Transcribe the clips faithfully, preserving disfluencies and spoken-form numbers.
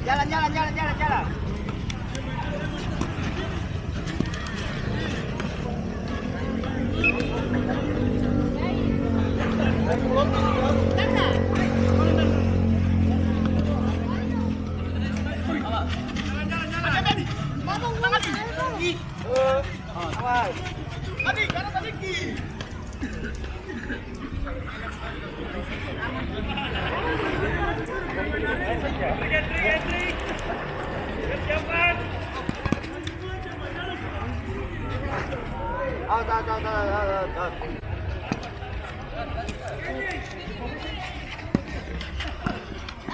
Jalan, jalan, jalan, jalan, jalan. Awas. Adi, jangan sadiki. Awas, awas, awas, awas, awas, awas.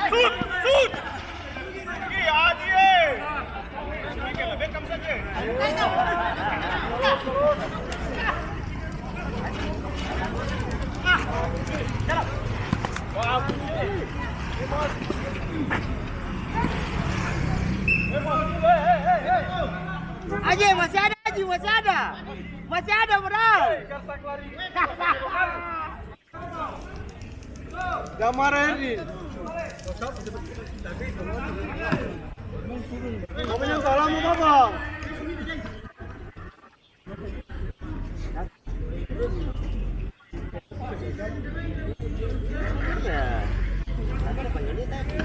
Sut! Sut! Ih, Adi, eh! Michael, Beckham saja. Aji, masih ada, Aji, masih ada. Masih ada, bro. Jang mara, Erwin. Apa yang salah mo, Bang? Iya. Ada panggil dia tadi.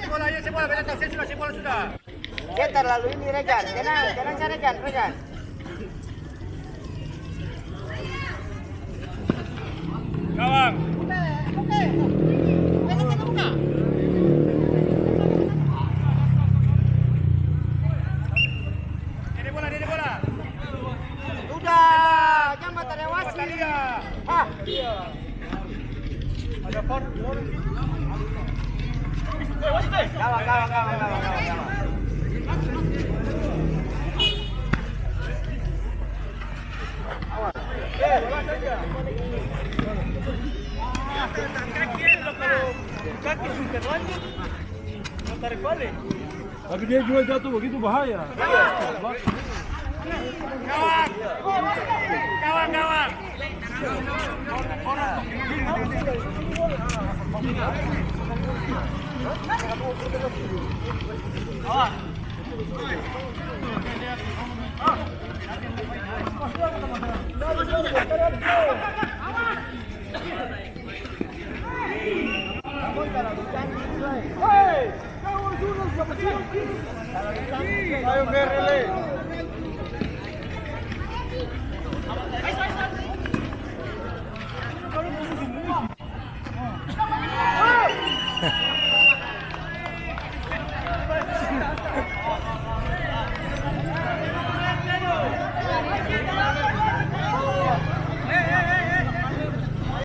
Bola, ayo, bola, bola, bola, bola, bola. Dia terlalu ini, Rejan. Tenang, tenang saja, Rejan, Rejan. Gawang. Dede bola, dede bola. Sudah, jang batarea wasit. Hah. Gawang, gawang, gawang, gawang, gawang, gawang. Awas. Kaki, kaki sudah lanjut. Mau tarik balik. Tapi dia juga jatuh begitu bahaya. Gawang! Gawang, gawang! Awas! Ayo, Merele.